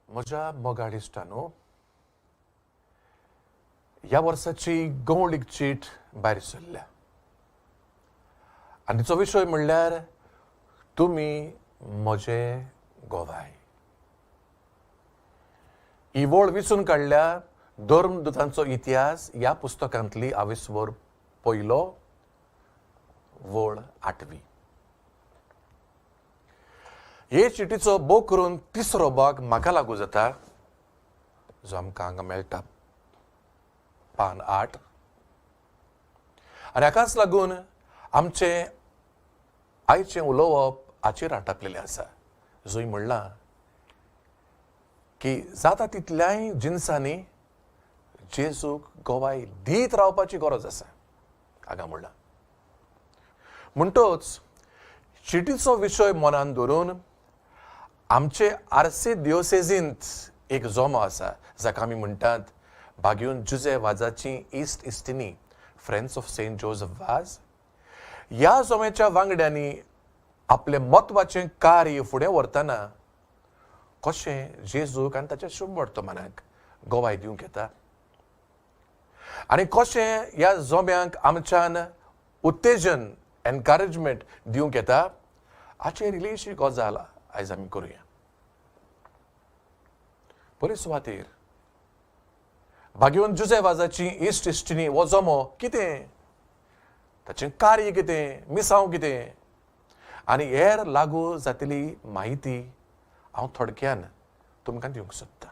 म्हज्या मोगाळ इश्टांनो, ह्या वर्साची गवळीक चीट भायर सरल्या आनी तिचो विशय म्हणल्यार तुमी म्हजे गोवाय. ही वळ विचून काडल्या धर्मदूतांचो इतिहास ह्या पुस्तकांतली आविस्वर पयलो वळ आठवी. हे चिटीचो भोव करून तिसरो भाग म्हाका लागू जाता, जो आमकां हांगा मेळटा पान 8. आनी हाकाच लागून आमचें आयचें उलोवप हाचेर आटापलेलें आसा. जंय म्हणलां की जाता तितल्याय जिनसांनी जेजूक गवाय दीत रावपाची गरज आसा हांगा म्हणलां. म्हणटच चिटीचो विशय मनान धरून आमचे आरसे दियोसेजींत एक जमो आसा जाका आमी म्हणटात बागेवन जुजे वाजाची इस्ट इस्टिनी फ्रेंड्स ऑफ सेंट जोजफ वाज. ह्या जम्याच्या वांगड्यांनी आपलें म्हत्वाचें कार्य फुडें व्हरतना कशें जेजूक आनी ताच्या शुभ वर्तमानाक गवाय दिवंक येता आनी कशें ह्या जम्यांक आमच्यान उत्तेजन एनकरेजमेंट दिवंक येता हाचेर इल्लीशी गजाल आयज आमी करुया. पयले सुवातेर बागेवन जुजे वाजाची इस्ट इश्टिनी हो जमो कितें, ताचें कार्य कितें, मिसांव कितें आनी हेर लागू जातली म्हायती हांव थोडक्यान तुमकां दिवंक सोदतां.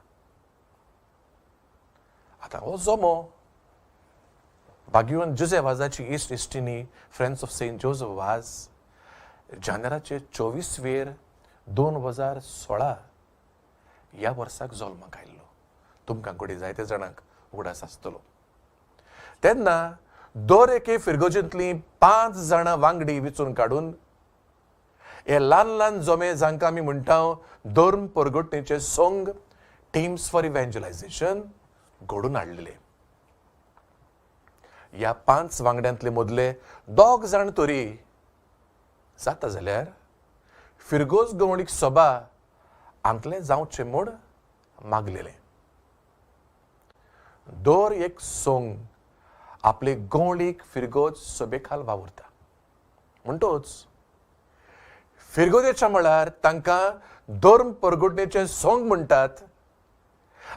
आतां हो जमो बागेवन जुजे वाजाची इस्ट इश्टिनी फ्रेंड्स ऑफ सेंट जोजफ वाज जानेराचे 24 2016 ह्या वर्साक जल्माक आयिल्लो. तुमकां घडये जायते जाणांक उगडास आसतलो. तेन्ना दर एके फिरगोजेंतलीं 5 जाणां वांगडी विचून काडून हे ल्हान ल्हान जमे जांकां आमी म्हणटा धर्म परगटणेचे संघ, टिम्स फॉर इव्हेंजलायझेशन घडून हाडलेले. ह्या 5 वांगड्यांतले मदले 2 जाण तरी जाता जाल्यार फिरगोज गवळीक सभा आंतले जावचें म्हूण मागलेलें. दर एक सोंग आपले गवळीक फिरगोज सभेखाल वावुरता. म्हणटच फिरगोजेच्या मळार तांकां धर्म परगटणेचें सोंग म्हणटात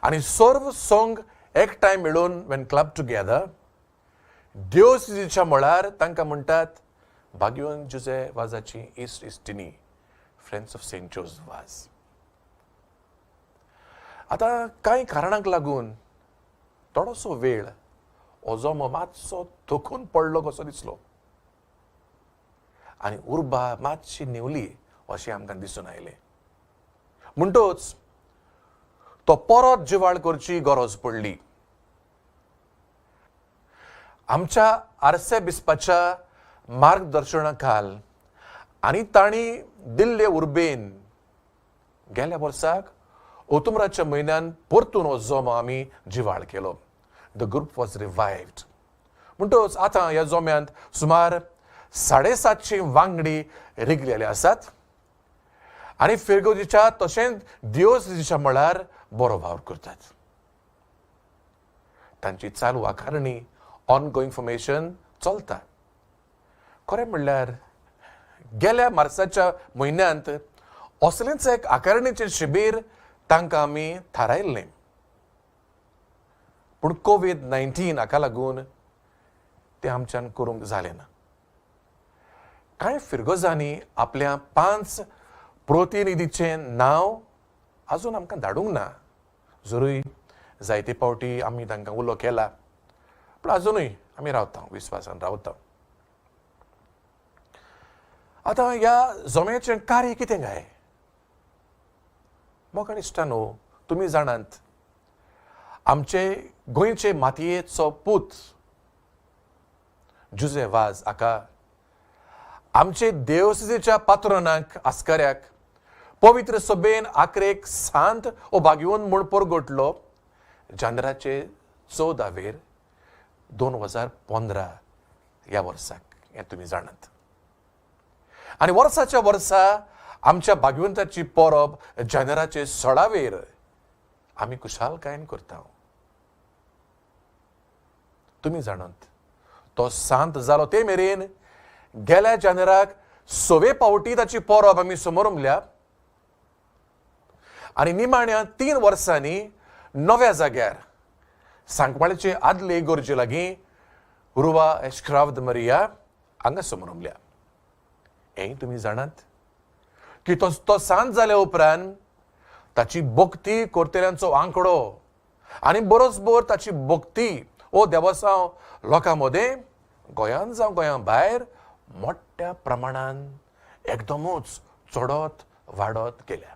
आनी सर्व सोंग एकठांय मेळून वेन क्लब टुगेदर दियोसिजीच्या मळार तांकां म्हणटात बागेवन जुजे वाजाची इस्ट इस्टिनी फ्रेंड्स ऑफ सेंट जोजफ वाज. आतां कांय कारणांक लागून थोडोसो वेळ हो जमो मातसो थकून पडलो कसो दिसलो आनी उर्बा मातशी न्हेवली अशें आमकां दिसून आयलें. म्हणटच तो परत जिवाळ करची गरज पडली. आमच्या आरसे बिस्पाच्या मार्गदर्शना खाल आनी तांणी दिल्ले उर्बेन गेल्या वर्साक ओतुमराच्या म्हयन्यान परतून हो जमो आमी जिवाळ केलो. The group was revived. म्हणटच आतां ह्या जम्यांत सुमार 750 वांगडी रिगलेले आसात आनी फिरगोजीच्या तशेंच दियोसिच्या मळार बरो वावर करतात. तांची चालू आकारणी ऑनगोईंग फॉर्मेशन चलता. खरें म्हणल्यार गेल्या मार्साच्या म्हयन्यांत असलेंच एक आकारणीचें शिबीर तांकां आमी थारायल्लें, पूण कोवीड-19 हाका लागून तें आमच्यान करूंक जालें ना. कांय फिरगोजांनी आपल्या 5 प्रतिनिधीचें नांव आजून आमकां धाडूंक ना. जरूय जायते फावटी आमी तांकां उलो केला, पूण आजुनूय आमी रावता, विस्वासान रावता. आतां ह्या जम्याचें कार्य कितें काय? मोगाळ इश्टांनो, तुमी जाणात आमचे गोंयचे मातयेचो पूत जुजे वाज हाका आमचे देवसिजेच्या पात्रोनाक आस्कऱ्याक पवित्र सभेन आकरेक सांत ओ भाग्यवंत म्हूण परगटलो जानेराचे 14वेर 2015 ह्या वर्साक, हें तुमी जाणात. आनी वर्साच्या वर्सा आमच्या भाग्यवंताची परब जानेराचे 16वेर आमी खुशालकायेन करता. तुमी जाणात तो सांत जालो ते मेरेन गेल्या जानेराक 6वे पावटी ताची परब आमी समोरमल्या आनी निमाण्या 3 वर्सांनी नव्या जाग्यार सांकवाळेचे आदले इगर्जे लागीं रुवा एश्क्रावद मरिया हांगा समोरमल्या. हेंय तुमी जाणात की तो सांत जाल्या उपरांत ताची भक्ती करतल्यांचो आंकडो आनी बरोच ताची भक्ती ओ देवसांव लोकां मदें गोंयांत जावं गोंया भायर मोठ्या प्रमाणान एकदमूच चडत वाडत गेल्या.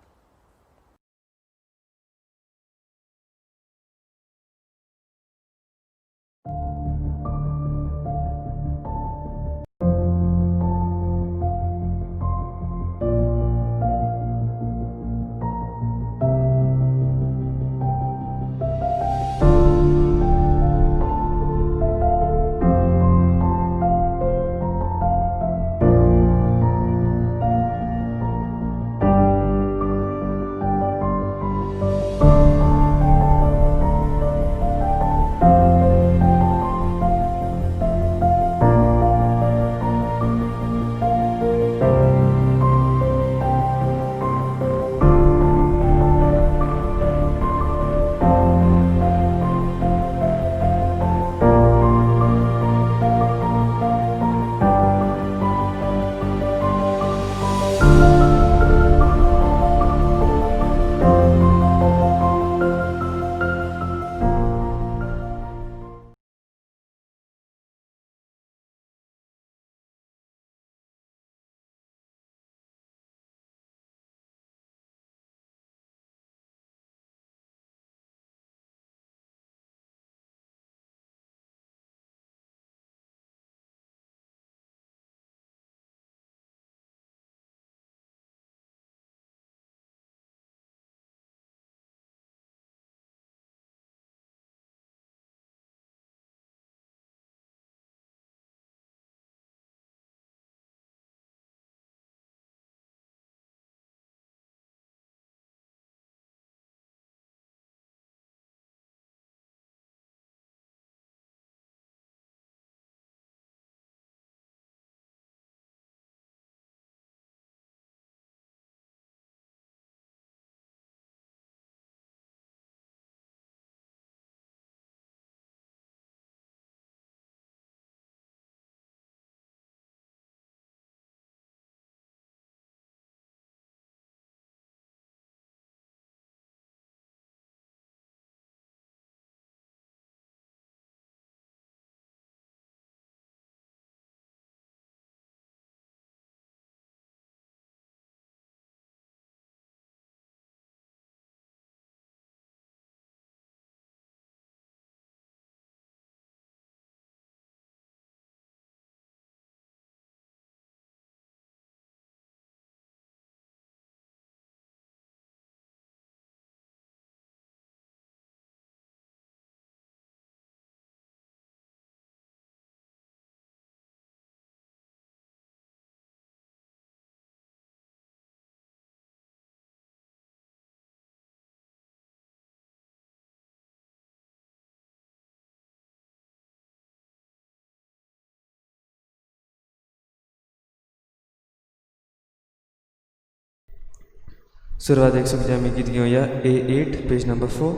सुरवातेक सगळीं आमी गीत घेवया A8 page number 4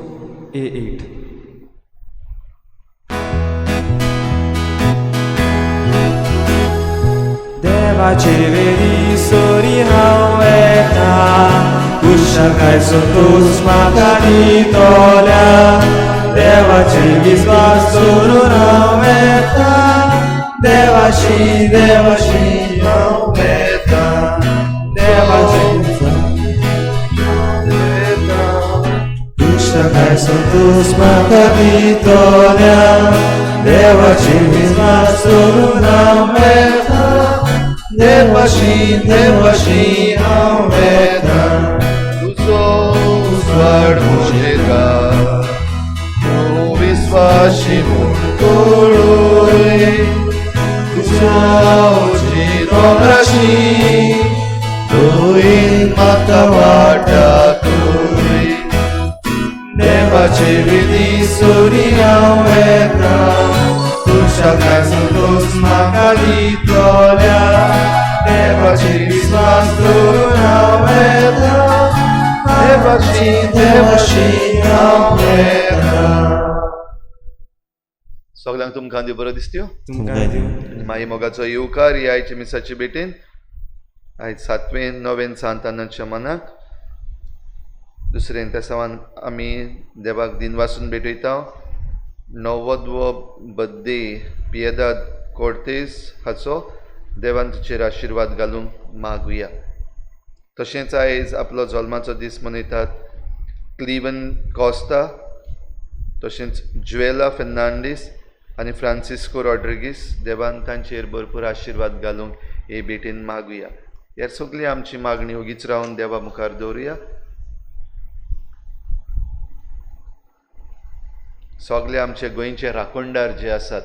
A8. देवाचे वेरी सोरी हांव येता, कुशाकाय संतोष म्हाका दितोल्या, देवाचे विस्वास दवरून हांव येता, देवाशी देवाशी हांव येता, देवाचे कुशाकाय संतोष म्हाका दितोल्या, देवाची विस्वास दवरून हांव वेता, देवाशी देवाशी हांव वेता. तुजो उजवाड म्हजेर तूं विस्वाशी म्हूण कळय, तुज्या उजी दोंगराशी तुवें म्हाका वाटाकय. देवाचे विधी सोरी हांव वेता, तुज्या कांय संतोश म्हाका दितल्या. देवाचे विस्वास दवरून हांव वेता, देवाची देवाशी हांव वेता. सगळ्यांक तुमकां देव बरो दिसत्यो. तुमकां दिवं. माई मोगाचो येवकार ही आयच्या मिसाचे भेटेन. आयज सातवें नवेन सांतानाच्या मनाक दुसरें तेसावान आमी देवाक दिनवासून भेटयता. णव्वदवो बड्डे पियेदाद कोर्तेस हाचो देवान तुचेर आशिर्वाद घालूंक मागुया. तशेंच आयज आपलो जल्माचो दीस मनयतात क्लिवन कॉस्ता, तशेंच ज्वेला फेर्नांडीस आनी फ्रांसिस्को रॉड्रिगीस. देवान तांचेर भरपूर आशिर्वाद घालूंक हे भेटेन मागुया. ह्या सगळी आमची मागणी ओगीच रावन देवा मुखार दवरुया. सगळे आमचे गोंयचे राखणदार जे आसात,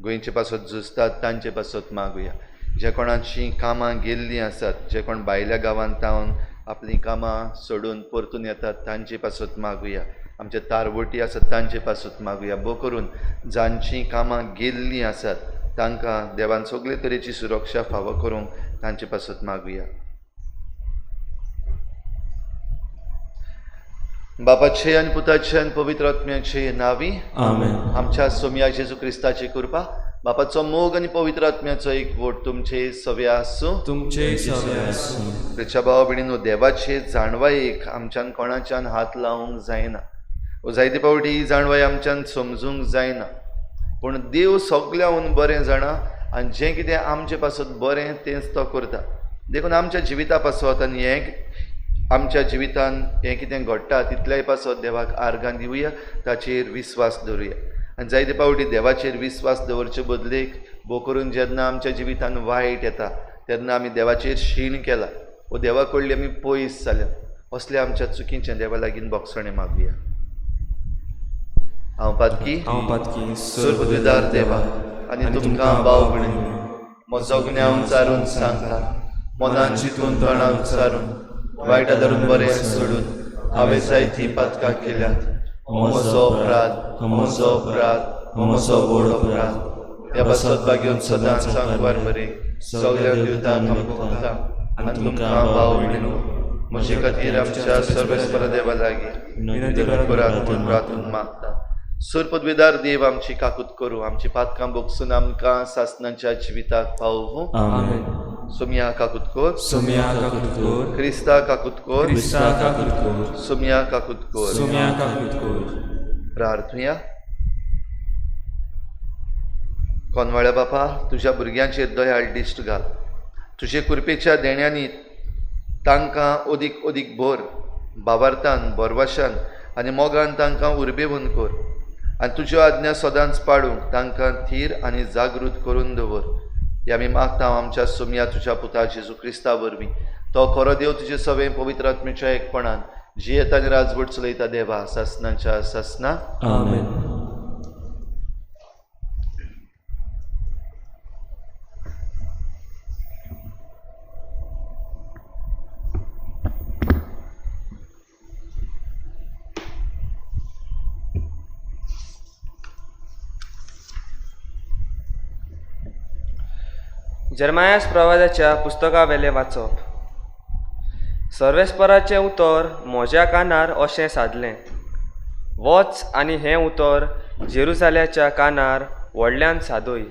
गोंयचे पासत झुजतात तांचे पासत मागुया. जे कोणाची कामां गेल्लीं आसात, जे कोण भायल्या गांवांत तावन आपलीं कामां सोडून परतून येतात तांचे पासत मागुया. आमचे तारवटी आसात तांचे पासत मागुया. भोव करून जांचीं कामां गेल्लीं आसात तांकां देवान सगळे तरेची सुरक्षा फावो करूंक तांचे पासत मागुया. बापाचे आनी पुताचे आनी पवित्र आत्म्याचे नांवी आमेन. आमच्या सोमया जेजू क्रिस्ताची कृपा, बापाचो मोग आनी पवित्र आत्म्याचो एक वोट तुमचे सव्या आसूं. तुमचे सवे आसूं. प्रेच्या भावा भयणीनो, देवाचे जाणवायेक आमच्यान कोणाच्यान हात लावंक जायना. ओ जायते फावटी ही जाणवाय आमच्यान समजूंक जायना, पूण देव सगळ्याहून बरें जाणा आनी जें कितें आमचे पासत बरें तेंच तो करता. देखून आमच्या जिविता पासत आनी हें आमच्या जिवितान हें कितें घडटा तितल्याय पासत देवाक आर्गां दिवया, ताचेर विस्वास दवरुया. आनी जायते फावटी देवाचेर विस्वास दवरचे बदलेक भोव करून जेन्ना आमच्या जिवितान वायट येता तेन्ना आमी देवाचेर शीण केला वो देवा कडली आमी पयस जाल्या. असल्या आमच्या चुकींचें देवा लागीं बोगसणें मागुया. हांव पातकी हांव पातकी सुरबुद्दीदार देवा आनी तुमकां भाव भयणींनो, म्हजो गुन्यांव चारून सांगता. मनान चिंतून तोंडान उच्चारून वायट धरून बरें सोडून हांवें जायतीं पातकां केल्यात. म्हजो अपराध, म्हजो अपराध, म्हजो व्हड अपराध. ह्या पासत भाग्योन सदांच सांगवार मरे सगळ्या दिवतांक आमकां आनी तुमकां भाव भयणींनो, म्हजे खातीर आमच्या सर्वेस्पर देवा लागीं विनंती करात म्हूण प्रार्थून मागता. सुरपदवेदार देव आमची काकूत करूं, आमची पातकां बोगसून आमकां सासनाच्या जिविताक पावोवं. आमेन. सोमया काकूत कर. सोमया काकूत कर. क्रिस्ता काकूत कर. क्रिस्ता काकूत कर. सोमया काकूत कर. सोमया काकूत कर. प्रार्थुया. कोनवाळ्या बापा, तुज्या भुरग्यांचेर दयाळ दिश्ट घाल. तुजे कृपेच्या देण्यांनी तांकां अदीक अदीक भर. बाबार्थान, बोरवाशान आनी मोगान तांकां उर्बेवन कर आनी तुज्यो आज्ञा सदांच पाडूंक तांकां थीर आनी जागृत करून दवर. हे आमी मागता आमच्या सोमया तुज्या पुता जेजू क्रिस्ता वरवीं. तो खरो देव तुजे सवें पवित्र आत्म्याच्या एकपणान जियेता आनी राजवट चलयता देवा सासनाच्या सासना. आमेन. जर्मायास प्रवादाच्या पुस्तकावेलें वाचप. सर्वेस्पराचें उतर म्हज्या कानार अशें सादलें, वच आनी हें उतर जेरुजाल्याच्या कानार व्हडल्यान सादय.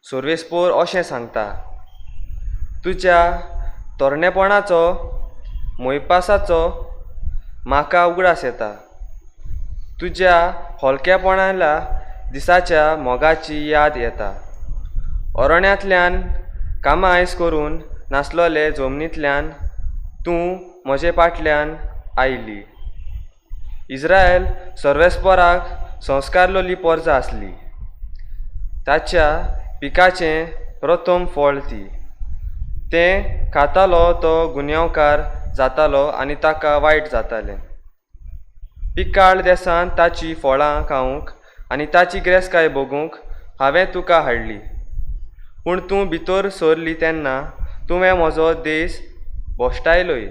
सर्वेस्पोर अशें सांगता, तुज्या तरणेपणाचो मोयपासाचो म्हाका उगडास येता, तुज्या हलक्यापणाल्या दिसाच्या मोगाची याद येता. अरण्यांतल्यान कामां आयज करून नासलोले जमनींतल्यान तूं म्हजे फाटल्यान आयली. इस्रायल सर्वेस्पराक संस्कारलोली पोरजा आसली. ताच्या पिकाचें प्रथम फळ ती. तें खातालो तो गुन्यांवकार जातालो आनी ताका वायट जातालें. पिकाळ देसान ताचीं फळां खावंक आनी ताची ग्रेसकाय भोगूंक हांवें तुका हाडली, पूण तूं भितर सरली तेन्ना तुवें म्हजो देस भश्टायलोय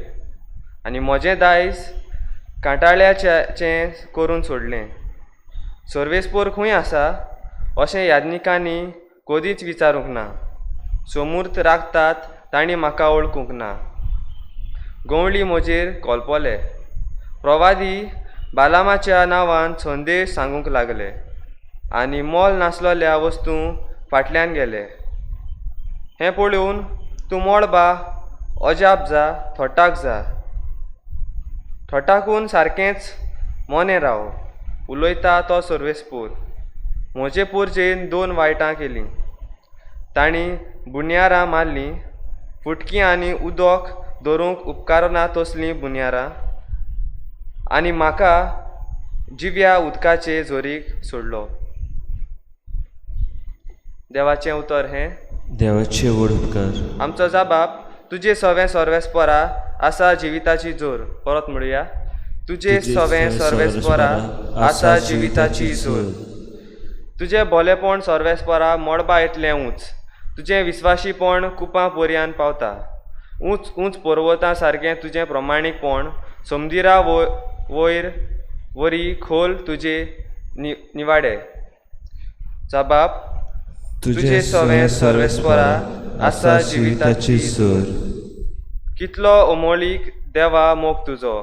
आनी म्हजें दायज कांटाळ्याचें करून सोडलें. सर्वेस्पोर खंय आसा अशें याज्ञिकांनी कदींच विचारूंक ना. सोमूर्त राखतात तांणी म्हाका वळखूंक ना. गंवळी म्हजेर कोलपोले, प्रवादी बालामाच्या नांवान संदेश सांगूंक लागले आनी मोल नासलेल्या वस्तूं फाटल्यान गेले. हें पळोवन तूं मळबा अजाप जा, थटाक जा, थटाकून सारकेंच मोनें राव. उलयता तो सर्वेस्पोर. म्हजे पोरजेन दोन वायटां केलीं. तांणी बुन्यारां मारलीं, फुटकीं आनी उदक दवरूंक उपकारना तसलीं बुन्यारां, आनी म्हाका जिव्या उदकाचे झोरीक सोडलो. देवाचें उतर हें. देवाचे व्हड उपकार. आमचो जाबाब तुजे सवें सर्वेस्पोरा आसा जिविताची जोर. परत म्हणुया, तुजे सवें सर्वेस्पोरा आसा जिविताची जोर. तुजें भोलेपण सर्वेस्पोरा मळबा इतलें ऊंच, तुजें विस्वाशीपण कुपां पर्यान पावता. ऊंच ऊंच पर्वतां सारकें तुजें प्रमाणीकपण, समुद्रा वयर वरी खोल तुजे निवाडे. जबाब तुजे सवें सर्वेस्पोरा आसा जिविताची जोर. कितलो अमोलीक देवा मोग तुजो,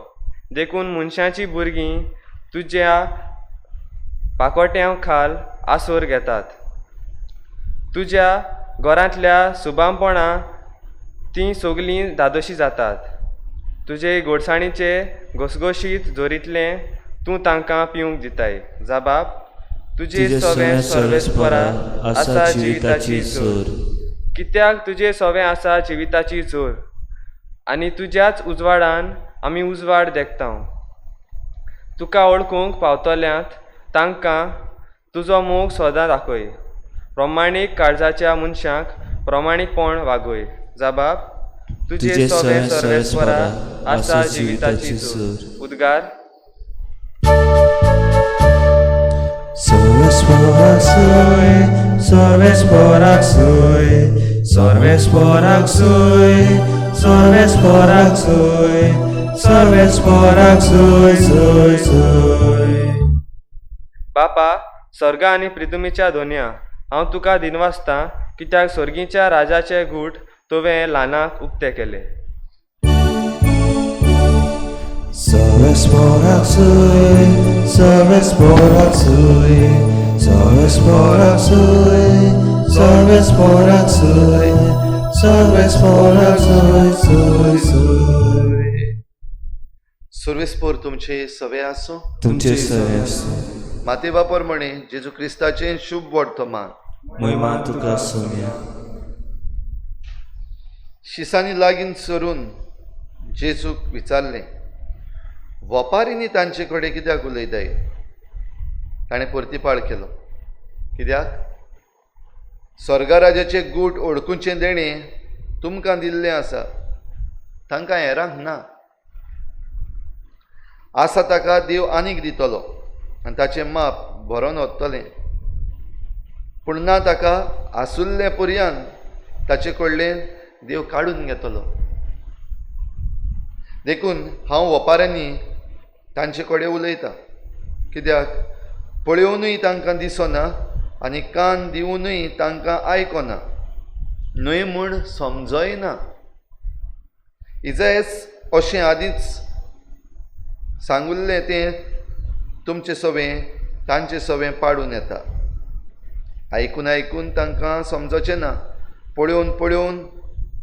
देखून मनशाचीं भुरगीं तुज्या पाकोट्यां खाल आसोर घेतात. तुज्या घरांतल्या सुबामपणा तीं सगलीं धादोशी जातात. तुजे गोडसाणीचे घसघशीत जोरींतलें तूं तांकां पिवंक दिताय. जबाब तुजे सवें सर्वेस्पोरा आसा जिविताची जोर. कित्याक तुजे सवें आसा जिविताची जोर आनी तुज्याच उजवाडान आमी उजवाड देखता. तुका वळखूंक पावतल्यांत तांकां तुजो मोग सदां दाखय. प्रमाणीक काळजाच्या मनशांक प्रमाणीकपण वागय. जबाब तुजे सवें सर्वेस्पोरा आसा जिविताची जोर. उद्गार सर्वेस्पोराक सोय, सर्वेस्पोराक सोय, सर्वेस्पोराक सोय, सर्वेस्पोराक सोय, सर्वेस्पोराक सोय, सोय, सोय. बापा, सर्गा आनी प्रिथुमीच्या धोन्या, हांव तुका दिनवासतां कित्याक सर्गीच्या राजाचे गूट तुवें ल्हानाक उक्ते केले. सर्वेस्पोराक सोय, सर्वेस्पोराक सोय, सर्वेस्पोराक सोय, सर्वेस्पोराक सोय, सर्वेस्पोराक सोय, सोय, सोय. सर्वेस्पोर तुमचे सवे आसूं. तुमचे सवें आसूं. माते बापर म्हणे जेजू क्रिस्ताचें शुभ वर्तमान. महिमा तुका सोम्या. शिसांनी लागीं सरून जेजूक विचारलें, वपारींनी तांचे कडेन कित्याक उलयताय? ताणें परतिपाळ केलो, कित्याक स्वर्गराजाचें गूट ओळखुचें देणें तुमकां दिल्लें आसा, तांकां हेरांक ना. आसा ताका देव आनीक दितलो आनी ताचें माप भरोन वतलें, पूण ना ताका आसुल्लें पर्यान ताचे कडलें देव काडून घेतलो. देखून हांव वपाऱ्यांनी तांचे कडेन उलयतां, कित्याक पळोवनूय तांकां दिसना आनी कान दिवनूय तांकां आयकना, न्हय म्हूण समजय ना. इजायस अशें आदींच सांगुल्लें तें तुमचें सवें तांचें सवें पाडून येता. आयकून आयकून तांकां समजचें ना, पळोवन पळोवन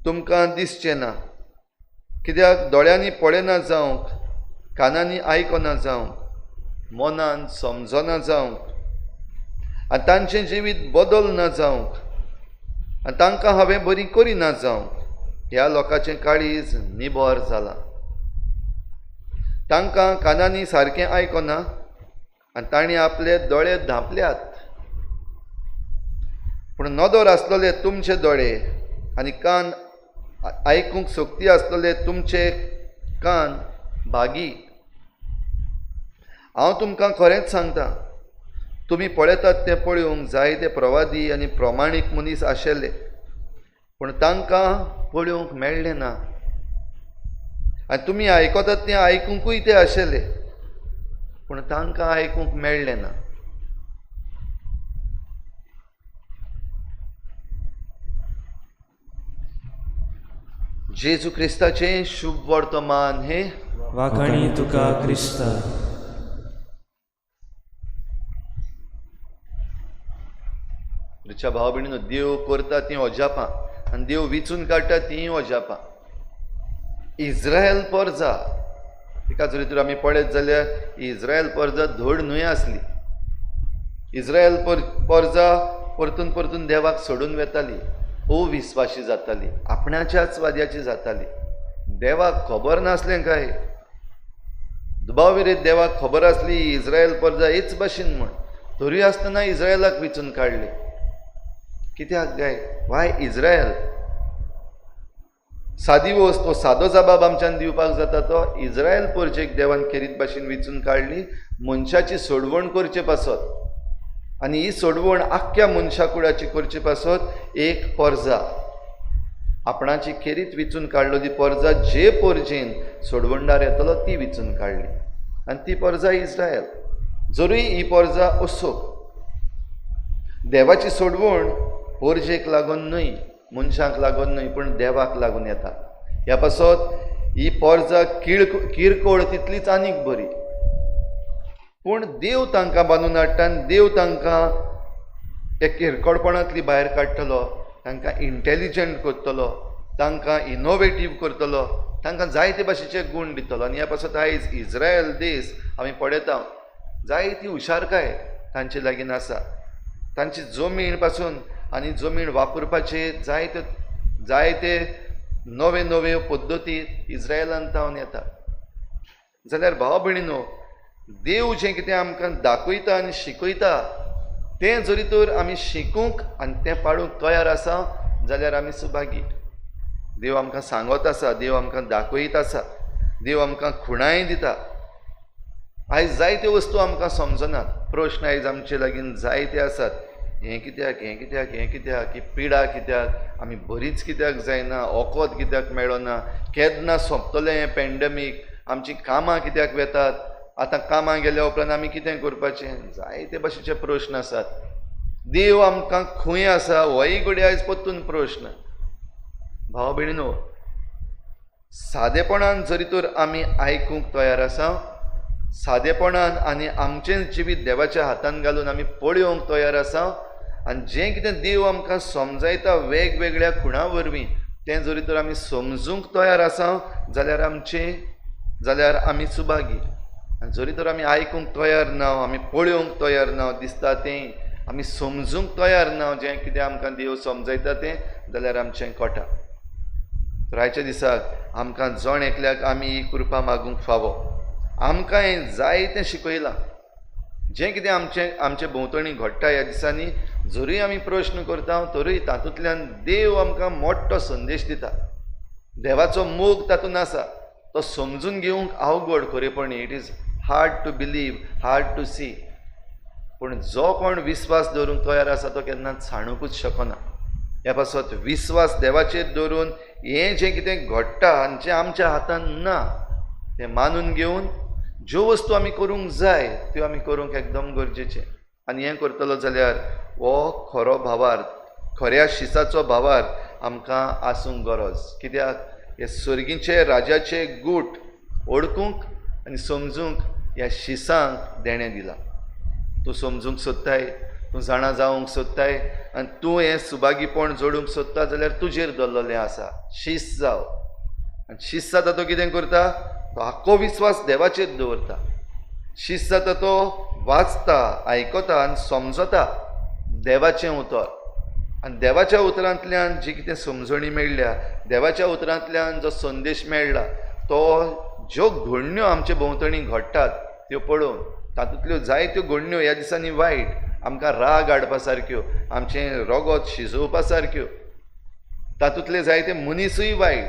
तुमकां दिसचें ना, कित्याक दोळ्यांनी पळयना जावंक, कानांनी आयकना जावंक, मनान समजना जावंक आनी तांचें जिवीत बदल ना जावंक आनी तांकां हांवें बरी करिना जावंक ह्या लोकांचें काळीज निबर जालां. तांकां कानांनी सारकें आयकना आनी तांणी आपले दोळे धांपल्यात. पूण नदर आसलेले तुमचे दोळे आनी कान आयकूंक सक्ती आसलेले तुमचे कान भागी. हांव तुमकां खरेंच सांगता, तुमी पळयतात तें पळोवंक जायते प्रवादी आनी प्रमाणीक मनीस आशिल्ले, पूण तांकां पळोवंक मेळ्ळें ना. आनी तुमी आयकतात तें आयकुंकूय ते आशिल्ले, पूण तांकां आयकूंक मेळ्ळें ना. जेजू क्रिस्ताचें शुभ वर्तमान हें. वाखाणी तुका क्रिस्ता. रिच्या भाव भयणीनो, देव करता तीं अजापां आनी देव विचून काडटा तीं अजापां. इस्रायल परजा एका जरी तर आमी पळयत जाल्यार इस्रायल परजा धड न्हय आसली. इस्रायल परजा परतून परतून देवाक सोडून वेताली, अविस्वाशी जाताली, आपणाच्याच वाद्याची जाताली. देवाक खबर नासलें काय? दुबाव विरेत देवाक खबर आसली इस्रायल परजा हेच भाशेन म्हूण, तरूय आसतना इस्रायलाक विचून काडली. कित्याक काय? वाय इस्रायल? सादी वस्त, तो सादो जबाब आमच्यान दिवपाक जाता तो इस्रायल परजेक देवान खेरीत भाशेन विचून काडली मनशाची सोडवण करचे पासत, आनी ही सोडवण आख्ख्या मनशा कुळाची करचे पासत एक परजा आपणाची खेरीत विचून काडलो. ती परजा जे परजेन सोडवणदार येतलो ती विचून काडली, आनी ती परजा इस्रायल. जरूय ही परजा असोक देवाची सोडवण परजेक लागून न्हय, मनशांक लागून न्हय, पूण देवाक लागून येता. ह्या पासत ही परजा किरकोळ तितलीच आनीक बरी, पूण देव तांकां बांदून हाडटा आनी देव तांकां त्या किरकोळपणांतली भायर काडटलो, तांकां इंटेलिजंट करतलो, तांकां इनोवेटीव करतलो, तांकां जायते भाशेचे गूण दितलो. आनी ह्या पासत आयज इस्रायल देश आमी पळयता, जायती हुशारकाय तांचे लागीं आसा. तांची जमीन पासून आनी जमीन वापरपाचे जायते जायते नवे नवे पद्दती इस्रायलान तावन येता. जाल्यार भाव भयणीनो, देव जें कितें आमकां दाखयता आनी शिकयता तें जरी तर आमी शिकूंक आनी तें पाळूंक तयार आसा जाल्यार आमी सुभागी. देव आमकां सांगत आसा, देव आमकां दाखयत आसा, देव आमकां खुणाय दिता. आयज जायत्यो वस्तू आमकां समजनात, प्रश्न आयज आमचे लागीं जायते आसात. हें कित्याक, हें कित्याक, हें कित्याक, ही पिडा कित्याक, आमी बरीच कित्याक जायना, वखद कित्याक मेळना, केन्ना सोंपतलें हें पॅन्डेमीक, आमचीं कामां कित्याक वेतात, आतां कामां गेल्या उपरांत आमी कितें करपाचें, जायते भाशेचे प्रश्न आसात. देव आमकां खंय आसा होय घडये आयज परतून प्रश्न. भाव भयणीनो, सादेपणान जरी तर आमी आयकूंक तयार आसा, सादेपणान आनी आमचें जिवीत देवाच्या हातान घालून आमी पळोवंक तयार आसा, आनी जें कितें देव आमकां समजायता वेगवेगळ्या खुणां वरवीं तें जरी तर आमी समजूंक तयार आसा जाल्यार जाल्यार आमी सुभागी. आनी जरी तर आमी आयकूंक तयार ना, आमी पळोवंक तयार ना, दिसता तें आमी समजूंक तयार ना, जें कितें आमकां देव समजायता तें, जाल्यार आमचें कोटा. तर आयच्या दिसाक आमकां जण एकल्याक आमी ही कृपा मागूंक फावो. आमकां हें जायतें शिकयलां, जें कितें आमचें आमचे भोंवतणी घडटा ह्या दिसांनी, जरूय आमी प्रश्न करता तरूय तातूंतल्यान देव आमकां मोठो संदेश दिता. देवाचो मोग तातूंत आसा, तो समजून घेवंक अवघड खरेपणी. It is hard to believe, hard to see. पूण जो कोण विस्वास दवरूंक तयार आसा तो केन्नाच सांडूंकूच शकना. ह्या पासत विस्वास देवाचेर दवरून हें जें कितें घडटा आनी जें आमच्या हातान ना तें मानून घेवन ज्यो वस्तू आमी करूंक जाय त्यो आमी करूंक एकदम गरजेचें. आनी हें करतलो जाल्यार हो खरो भावार्थ, खऱ्या शिसाचो भावार्थ आमकां आसूंक गरज. कित्याक हे सर्गीचे राजाचे गूट ओळखूंक आनी समजूंक ह्या शिसांक देणें दिलां. तूं समजूंक सोदताय, तूं जाणा जावंक सोदताय आनी तूं हें सुभागीपण जोडूंक सोदता जाल्यार तुजेर दवरलेलें आसा. शीस जाव. आनी शीस जाता तो कितें करता? तो आख्खो विस्वास देवाचेर दवरता. शीस जाता तो वाचता, आयकता आनी समजता देवाचें उतर. आनी देवाच्या उतरांतल्यान जी कितें समजणी मेळ्ळ्या, देवाच्या उतरांतल्यान जो संदेश मेळ्ळा, तो ज्यो घडण्यो आमचे भोंवतणी घडटात त्यो पळोवन, तातूंतल्यो जायत्यो घडण्यो ह्या दिसांनी वायट आमकां राग हाडपा सारक्यो, आमचें रगत शिजोवपा सारक्यो. तातूंतले जायते मनीसूय वायट,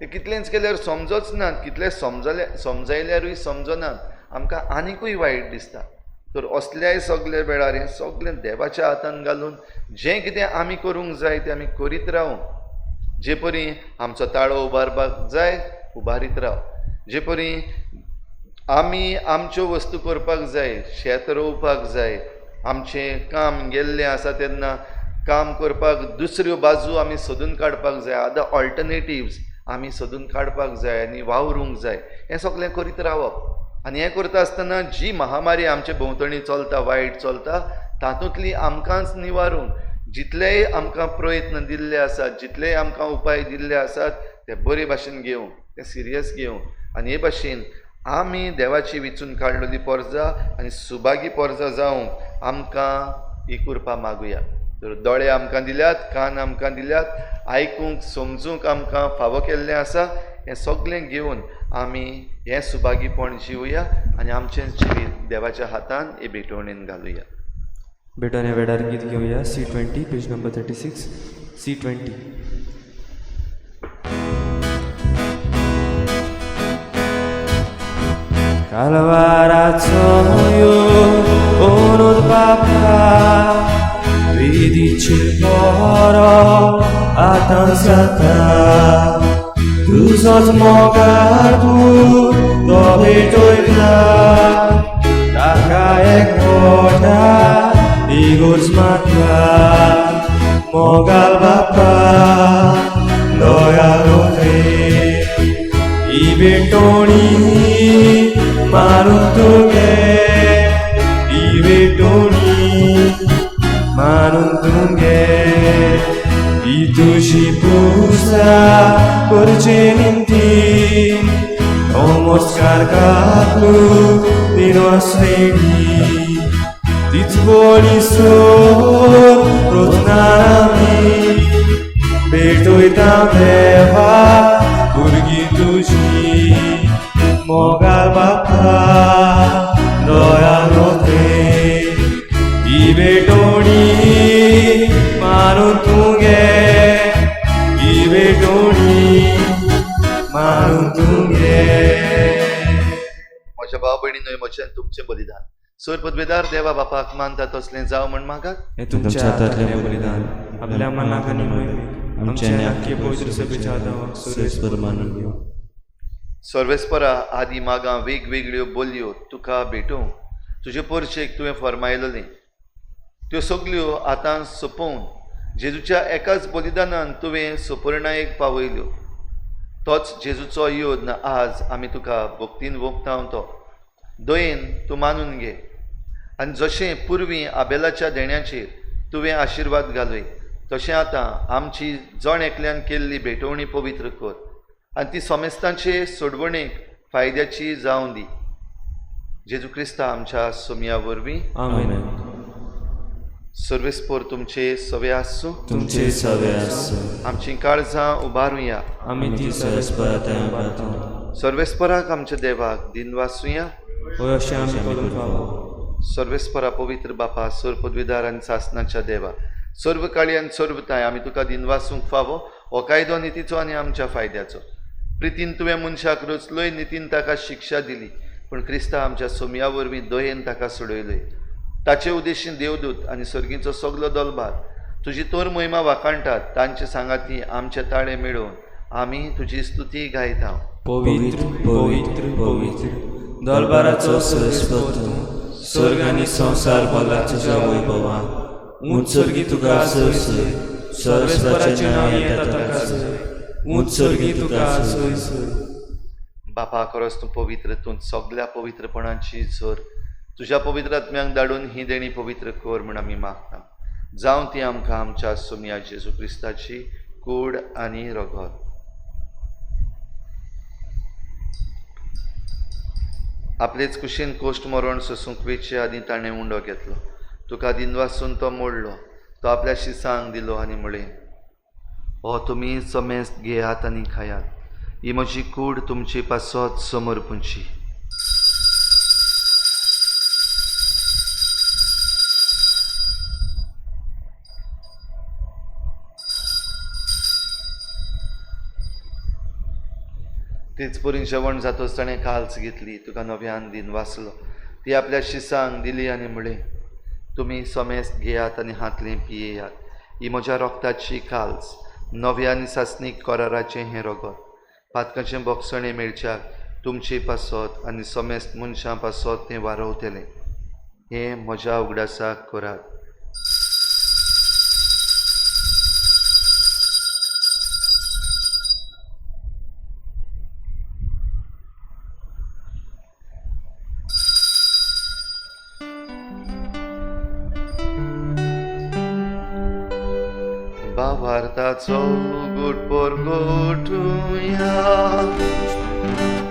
ते कितलेंच केल्यार समजोच नात, कितले समजायल्यारूय समजनात, आमकां आनिकूय वायट दिसता. तर असल्याय सगळे वेळार हें सगळें देवाच्या हातान घालून जें कितें आमी करूंक जाय तें आमी करीत रावूं. जे परी आमचो ताळो उबारपाक जाय उबारीत राव, जे परी आमी आमच्यो वस्तू करपाक जाय, शेत रोवपाक जाय, आमचें काम गेल्लें आसा तेन्ना काम करपाक दुसऱ्यो बाजू आमी सोदून काडपाक जाय, आतां ऑल्टरनेटिव्स आमी सोदून काडपाक जाय आनी वावरूंक जाय. हें सगळें करीत रावप आनी हें करता आसतना जी महामारी आमचे भोंवतणी चलता, वायट चलता, तातूंतली आमकांच निवारूंक जितलेय आमकां प्रयत्न दिल्ले आसात, जितलेय आमकां उपाय दिल्ले आसात ते बरे भाशेन घेवंक, ते सिरियस घेवंक आनी हे भाशेन आमी देवाची विचून काडलेली पोरजा आनी सुभागी पोरजा जावंक आमकां ही कृपा मागुया. तर दोळे आमकां दिल्यात, कान आमकां दिल्यात, आयकूंक समजूंक आमकां फावो केल्लें आसा. हें सगळें घेवन आमी हें सुभागीपण जिवया आनी आमचें जिवीत देवाच्या हातान हे भेटवणेन घालुया. भेटवण्या वेळार गीत घेवया C20 page number 36 C20. कालवाराचो यो ओनोद बापा वेदीचेर बरो आतां जाता, तुजोच मोगार तूं तो भेटयता, ताका एकवटा इगोर्ज माता, मोगाल बापा दयाळू रे, ही भेटवणी मारून तुगे, ही भेटवणी मारून तुगे, ही तुजी पुजा करचे निमती, नमस्कार घालू दिनवासरेणी, तीच बोली सोर रोजनार आमी भेटयता देवा भुरगीं तुजी, मोगाल बापा दयाळू रे, ही भेटवणी मारून तुगे, ही भेटवणी मारून तुगे. म्हज्या भाव भयणीनो, म्हजें आनी तुमचें बलिदान सोर पदवेदार देवा बापाक मानता तसलें जावं म्हण मागात. हें तुमच्या हातांतलें बलिदान आपल्या मनाक आनी मोहिमेक आमच्या आनी आख्खे पवित्र सभेच्या आदावाक सर्वेस्पर मानून घेवं. सर्वेस्परा आदी मागां वेगवेगळ्यो बोलयो तुका भेटोवंक तुजे पोरचेक तुवें फरमायलेलें, त्यो सगल्यो आतां सोंपोवन जेजूच्या एकाच बलिदानान तुवें सुपर्णायेक पावयल्यो. तोच जेजूचो योद्न आज आमी तुका भक्तीन वोगता तो दयेन तूं मानून घे आनी जशें पुर्वी आबेलाच्या देण्याचेर तुवें आशिर्वाद घालय तशें आतां आमची जण एकल्यान केल्ली भेटवणी पवित्र कर आनी ती समेस्तांचे सोडवणेक फायद्याची जावं दी. जेजू क्रिस्ता आमच्या सोमया वरवीं. आमेन. सर्वेस्पोर तुमचे सवे आसूं, तुमचे सवे आसूं. आमचीं काळजां उबारुया, आमी ती सर्वेस्परा थंय उबारता. सर्वेस्पराक आमच्या देवाक दिनवासुया. हय अशें आमी करूंक फावो. सर्वेस्परा पवित्र बापा, सर्व पदवीदार आनी सासनाच्या देवा, सर्व काळी आनी सर्व ताय आमी तुका दिनवासूंक फावो. हो कायदो नितीचो आनी आमच्या फायद्याचो. प्रितीन तुवें मनशाक रचलोय, नितीन ताका शिक्षा दिली, पूण क्रिस्ता आमच्या सोमया वरवीं दयेन ताका सोडयलोय. ताचे उद्देशीन देवदूत आनी सर्गीचो सगलो दलभार तुजी तोर महिमा वाखाणटात. तांचे सांगाती आमचे ताळे मेळोवन आमी तुजी स्तुती गायता. पवित्र पवित्र पवित्र दरबाराचो सर्वेस्पर तूं, स्वर्ग आनी संवसार भरला तुज्या वैभवान. उंच सर्गी तुका सय सय, सर्वेस्पराचें नांव येता ताका सय, उंच सर्गी तुका सय सय. बापा, खरोच तूं पवित्र, तूं सगल्या पवित्रपणाची झर. तुज्या पवित्र आत्म्यांक धाडून ही देणी पवित्र कर म्हूण आमी मागता. जावं ती आमकां आमच्या सोमया जेजू क्रिस्ताची कूड आनी रगत. आपलेच कुशीन कोश्ट मरण सोसूंक वेचे आदीं ताणें उंडो घेतलो, तुका दिनवासून तो मोडलो, तो आपल्या शिसांक दिलो आनी म्हळें, हो तुमी समेस्त घेयात आनी खायात, ही म्हजी कूड तुमचे पासत समर्पूंची. तेच परी जेवण जातच ताणें काल्स घेतली, तुका नव्यान दिन वाचलो, ती आपल्या शिसांक दिली आनी म्हळें, तुमी समेस्त घेयात आनी हातलें पियेयात. ही म्हज्या रोगताची काल्स, नव्या आनी सासणीक कराराचें हें रगत. पातकाचें बोगसणें मेळच्याक तुमचे पासत आनी समेस्त मनशां पासत तें वारवतलें. हें म्हज्या उगडासाक करात. भावार्थाचो गुट परगटुया.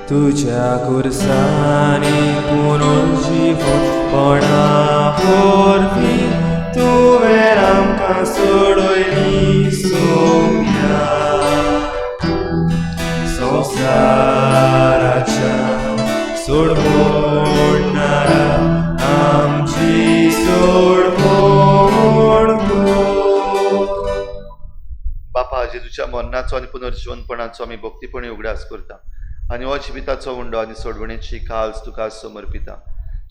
तुज्या खुर्सांनी पुनर्जीवपणा वरवीं तुवें आमकां सोडयली सोम्या. संवसाराच्या सोडवणारा आमची सोडवण कर. बापा, जेजूच्या मरणाचो आनी पुनर्जीवनपणाचो आमी भक्तीपणी उगडास करता आनी हो जिविताचो उंडो आनी सोडवणेची काल्स तुका समर्पिता.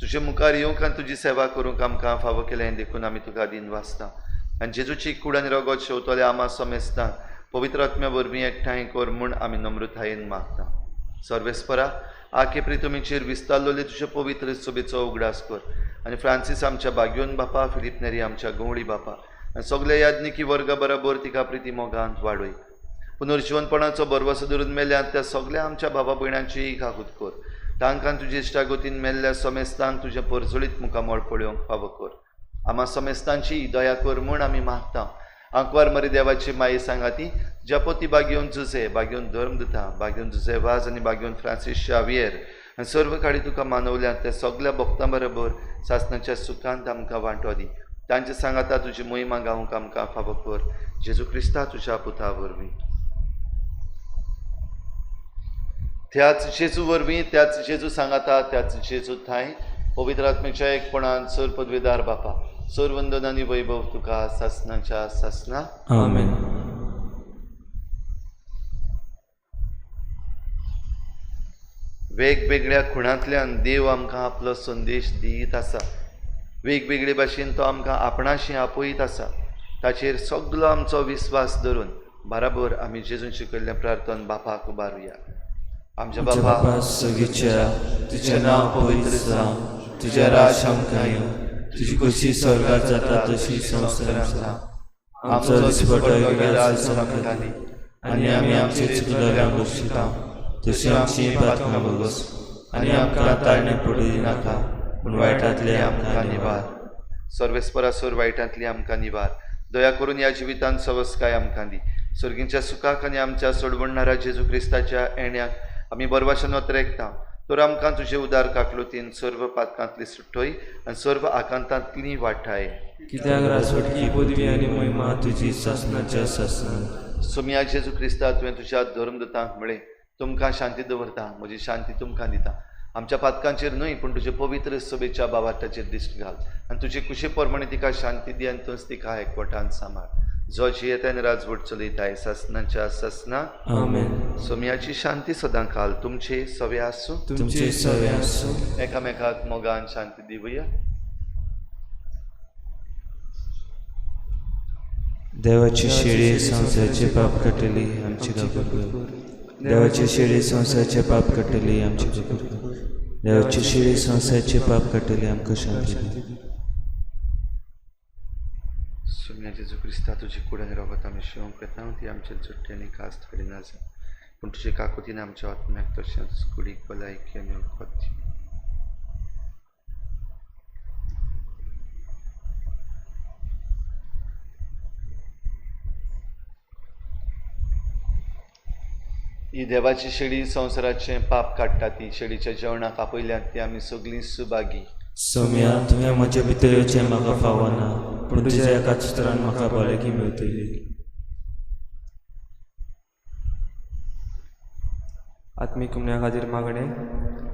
तुजे मुखार येवंक आनी तुजी सेवा करूंक आमकां फावो केलें देखून आमी तुका दिन वाचता. आनी जेजूची कूड आनी रगत शेवतले आमा समेस्तांक पवित्र आत्म्या वरवीं एकठांय कर म्हूण आमी नम्रतायेन मागता. सर्वेस्परा, आखे प्रितुमीचेर विस्तारलेले तुजे पवित्र सभेचो उगडास कर आनी फ्रांसीस आमच्या बाग्योन बापा, फिलीप नेरी आमच्या गवळी बापा आनी सगल्या याज्ञिकी वर्गा बराबर तिका प्रिती मोगांत वाडय. पुनर्जीवनपणाचो भरवसो धरून मेल्यात त्या सगल्या आमच्या बाबा भयणांची काकूत कर. तांकां तुजे इश्टागतीन मेल्ल्या समेस्तांक तुजें परजळीत मुखामळ पळोवंक फावो कर. आमा समेस्तांची दया कर म्हूण आमी मागता. आंकवार मरी देवाची माई सांगाती जपोती बागेवन जुजे, बागेवन धर्मदुता, बागेवन जुजे वाज आनी बागेवन फ्रांसीस शावियर आनी सर्व काडी तुका मानवल्यात त्या सगल्या भक्तां बरोबर सासणाच्या सुखांत आमकां वांटो दी. तांचे सांगाता तुजी मोहिमा गावंक आमकां फावो कर. जेजू क्रिस्ता तुज्या पुता वरवीं. त्याच जेजू वरवीं, त्याच जेजू सांगाता, त्याच जेजू थांय पवित्र आत्म्याच्या एकपणान सर पदवेदार बापा, सर वंदन आनी वैभव तुका सासणाच्या सासणा. आमेन. वेगवेगळ्या खुणांतल्यान देव आमकां आपलो संदेश दीत आसा. वेगवेगळे भाशेन तो आमकां आपणाशी आपयत आसा. ताचेर सगलो आमचो विस्वास धरून बराबर आमी जेजून शिकयल्लें प्रार्थन बापाक उबारुया. आमच्या आमच्या बापा बापा सगळीच्या, तुजें नांव पवित्र जावं, तुजें राज आमकां येवं, तुजी खोशी स्वर्गात जाता तशी संवसारांत जावं. आमचो दिसपटो राज आमकां दी आनी आमी आमचे चुकलेल्यांक बक्षिता तशी आमची पातकां भोगस आनी आमकां ताळणे पडूं दिनाका, पूण वायटांतले आमकां निवार. सर्वेस्परा सोर वायटांतली आमकां निवार. दया करून ह्या जिवितांत सवस्काय आमकां दी. सर्गींच्या सुखाक आनी आमच्या सोडवणणारा जेजू क्रिस्ताच्या येण्याक आमी बरवाशन वतरेकता. तर आमकां तुजे उदार काकलुतीन सर्व पातकांतली सुटोय आनी सर्व आकांतांतली वाठाय. कित्याक राजवटकी पदवी आनी महिमा तुजी सासणाच्या सासणाक. सोमया जेजू क्रिस्ता, तुवें तुज्या धर्मदूतांक म्हळें, तुमकां शांती दवरता, म्हजी शांती तुमकां दिता. आमच्या पातकांचेर न्हय पूण तुजे पवित्र सभेच्या बाबाटाचेर दिश्ट घाल आनी तुजे कुशे प्रमाणे तिका शांती दी आनी तूंच तिका एकवटान सांबाळ. जो जियेता आनी राजवट चलयताय सासणाच्या सासणा. आमेन. सोमयाची शांती सदां काल तुमचे सवे आसूं. तुमचे सवे आसूं. एकामेकाक मोगान शांती दिवया. देवाची शेळी संवसाराचे पाप काडटली आमची काकूत कर. देवाची शेळी संवसाराचे पाप काडटली आमची काकूत कर. देवाची शेळी संवसाराचे पाप काडटली आमकां शांती दी. सोमया जेजू क्रिस्ता, तुजी कूड आनी रगत आमी शिवंक येता ती आमचे जुट्टे आनी कास्त हाडिना जाय, पूण तुजे काकुतीन आमच्या आत्म्याक तशेंच कुडीक भलायकी आनी वखद दी. ही देवाची शेळी संवसाराचें पाप काडटा. ती शेळीच्या जेवणाक आपयल्यात ती आमी सगळीं सुभागी. सोम्या, तुवें म्हजे भितर येवचें म्हाका फावना, पूण तुज्या एका चित्रान म्हाका भलायकी मेळटली. आत्मीक उमण्या खातीर मागणें.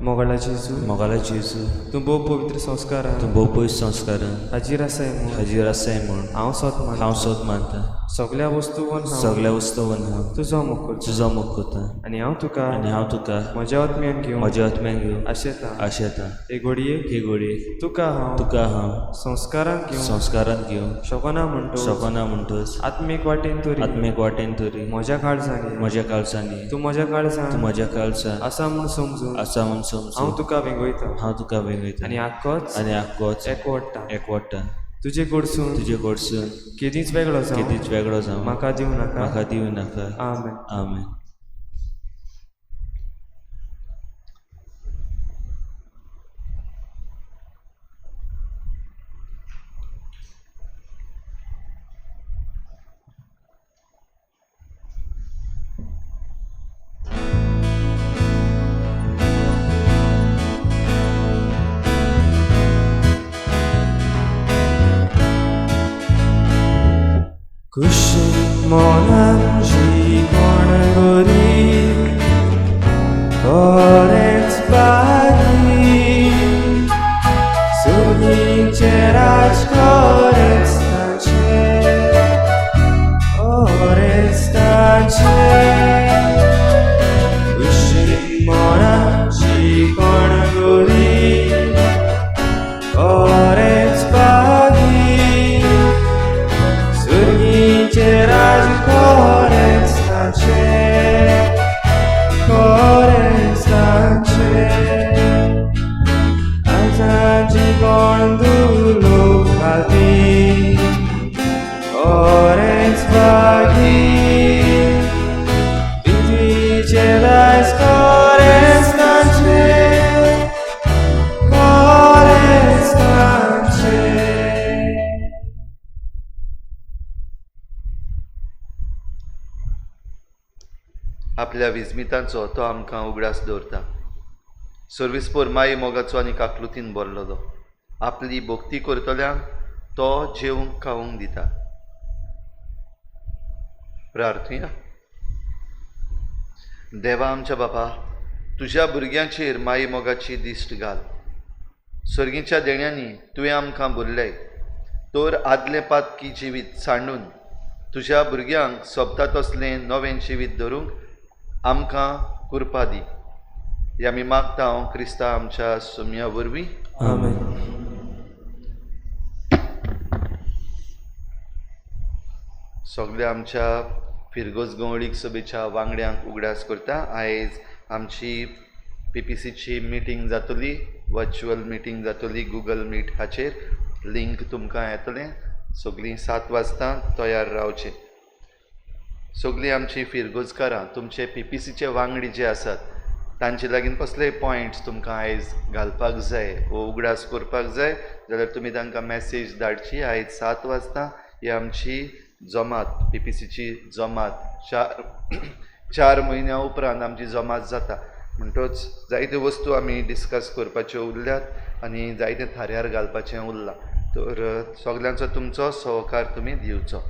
मोगाळा जेजू, मोगाळा जेजू, तूं भोव पवित्र संस्कारान तूं भोव पवित्र संस्कारान हाजीर आसाय म्हूण हाजीर आसाय म्हूण हांव सोद मानता. हांव सोद मानता. सगळ्या वस्तूवन हांव सगळ्या वस्तूवन हांव तुजो मोग करता तुजो मोग करता आनी हांव तुका आनी हांव तुका म्हज्या आत्म्यान घेवन म्हज्या आत्म्यान घेवन आशेता आशेता. हे घडयेक हे घडयेक तुका हांव तुका हांव संस्कारांत घेवन संस्कारांत घेवन शकना म्हणटो शकना म्हणटच आत्मीक वाटेन तरी आत्मीक वाटेन तरी म्हज्या काळजांनी म्हज्या काळजांनी तूं म्हज्या तूं काळजान म्हज्या काळजान आसा म्हूण समजून आसा म्हूण हांव समजून तुका वेंगयता हांव तुका वेंगयता आनी आख्खोच आनी आख्खोच एकवटता. एकवटता. तुजे कडसून तुजे कडसून केदींच वेगळो जावं केदींच वेगळो जावं म्हाका दिवं नाका. म्हाका दिवं नाका. आमेन. आमेन. कुशी मनान शिकोण गोरी खरेंच बागी सुगीचें राज खरेंच ताचें खरेंच ताचें कुशी मनान शिकोण गोरी खरेंच बागी सुर्गीचें राज खरेंच ताचें खरेंच ताचें आयजाची कोण दुलो घालती खरेंच बागी पृथ्वीचें दायज खरेंच ताचें खरेंच ताचें. आपल्या विस्मितांचो तो आमकां उगडास दवरता. सर्वीसपोर माई मोगाचो आनी काकलुतीन भरलेलो आपली भक्ती करतल्यांक तो जेवंक खावंक दिता. प्रार्थुया. देवा आमच्या बापा, तुज्या भुरग्यांचेर माई मोगाची दिश्ट घाल. सर्गीच्या देण्यांनी तुवें आमकां भरलें तर आदलें पातकी जिवीत सांडून तुज्या भुरग्यांक सोबता तसलें नवें जिवीत धरूंक आमकां कृपा दी. हे आमी मागता हांव क्रिस्ता आमच्या सोम्या वरवीं. आमेन. सगल्या आमच्या फिरगोज गवळीक सभेच्या वांगड्यांक उगडास करता. आयज आमची पी पी सीची मिटींग जातली, वर्च्युअल मिटींग जातली गुगल मीट हाचेर. लिंक तुमकां येतलें. सगळीं 7 वाजता तयार रावचें. सगळीं आमची फिरगोजकारां तुमचे पी पी सीचे वांगडी जे आसात तांचे लागीं कसलेय पॉयंट्स तुमकां आयज घालपाक जाय वो उगडास करपाक जाय जाल्यार तुमी तांकां मॅसेज धाडची. आयज 7 वाजता ही आमची जमात, पी पी सीची जमात, 4 म्हयन्या उपरांत आमची जमात जाता. म्हणटच जायत्यो वस्तू आमी डिस्कस करपाच्यो उरल्यात आनी जायते थाऱ्यार घालपाचें उरलां. तर सगल्यांचो तुमचो सहकार तुमी दिवचो.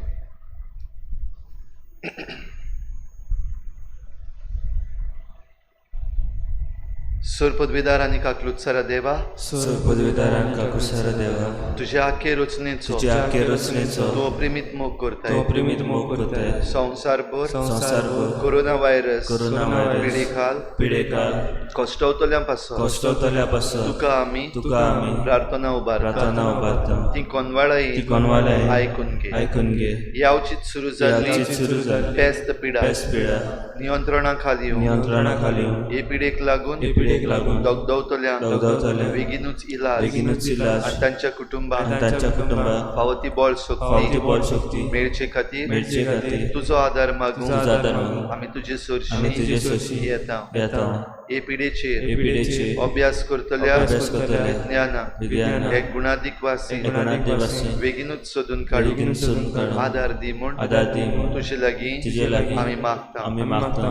सर पदवीदार आनी काकलुत्सरा देवा, सर पदवीदार आनी काकुसारा देवा, तुज्या आखे रचनेचो तुज्या आखे रचनेचो तूं अप्रिमीत मोग करताय. तूं अप्रिमीत मोग करताय. संवसारभर संवसारभर कोरोना व्हायरस कोरोना व्हायरस पिडेखाल पिडेकाल कश्टवतल्यां पासून कश्टवतल्या पासून तुका आमी तुका आमी प्रार्थना उबारता. प्रार्थना उबारता. ती कोनवाळाय ती कोनवाळाय आयकून घे. आयकून घे. यावचीत सुरू जाल्ली यावचीत सुरू जाल्ली पेस्त पिडा पेस्त पिडा नियंत्रणा खाली येवं. नियंत्रणा खाली येवं. हे पिडेक लागून हे पिडेक लागून दगदवतल्यांक दगदवतल्यांक बेगीनूच इलाज बेगीनूच इलाज आनी तांच्या कुटुंबाक आनी तांच्या कुटुंबाक फावो ती बळ फावो ती शक्ती बळ शक्ती मेळचे खातीर मेळचे खातीर तुजो आदार मागून तुजो आदार मागून आमी तुजे आमी तुजे सरशी सरशी येता. येता. हे पिडेचेर हे पिडेचेर अभ्यास करतल्या अभ्यास करतल्या विज्ञानाक विज्ञानाक एक गुणादीक वासी एक गुणादीक वासी बेगीनूच सोदून काडून बेगीनूच सोदून काडून आदार दी म्हूण आदार दी म्हूण तुजे लागीं तुजे लागीं आमी मागता. आमी मागता.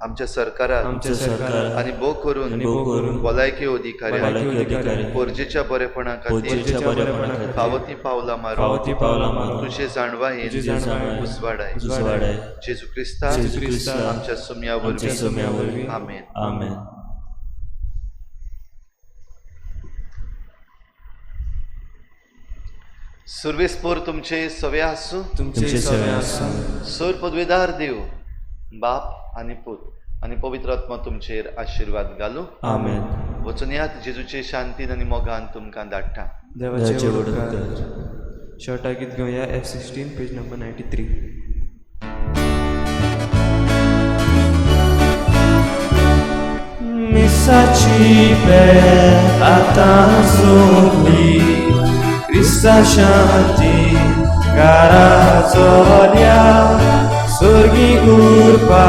आमच्या सरकाराक आमच्या सरकाराक आनी भोव करून आनी भोव करून भलायकी अधिकाऱ्यांक भलायकी अधिकारी गरजेच्या बरेपणा खातीर गरजेच्या बरेपणा खातीर फावो ती पावलां फावो मारून ती पावलां मारून तुजे जाणवायेन तुजे जाणवायेन उजवाडाय. उजवाडाय. जेजू क्रिस्ता जेजू क्रिस्ता आमच्या सोम्या आमच्या वरवीं. सोम्या वरवीं. आमेन. आमेन. सुर्वेस्पोर तुमचे सवे आसूं. तुमचे सवे आसूं. सर पदवेदार देव बाप आनी पूत आनी पवित्र आत्मा तुमचेर आशिर्वाद घालूं. आमेन. वचून यात, जेजूचे शांतीन आनी मोगान तुमकां धाडटा. देवाचे देवाचे व्हड व्हड उपकार. उपकार. शॉर्ट गीत घेवया F 16 page number 93. मिसाची पेर आतां सोंपली, क्रिस्ता शांती घरा चोल्या, सर्गी कृपा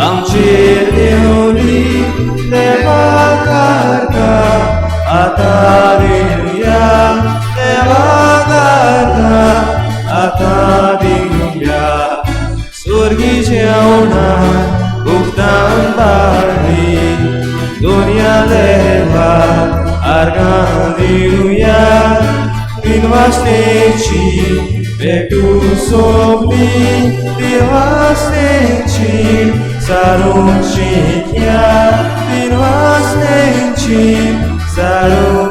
आमचेर देवली, देवा कारका आतां दिवया, देवा कारका आतां दिवया. स्वर्गी जेवणा उक्तान बाळी, दुनिया देवा आर्गां दिवया, दिनवासनेची भेटू सोबली, दिनवासनेची सारूंक शिकया, दिनवासनेची सारूंक.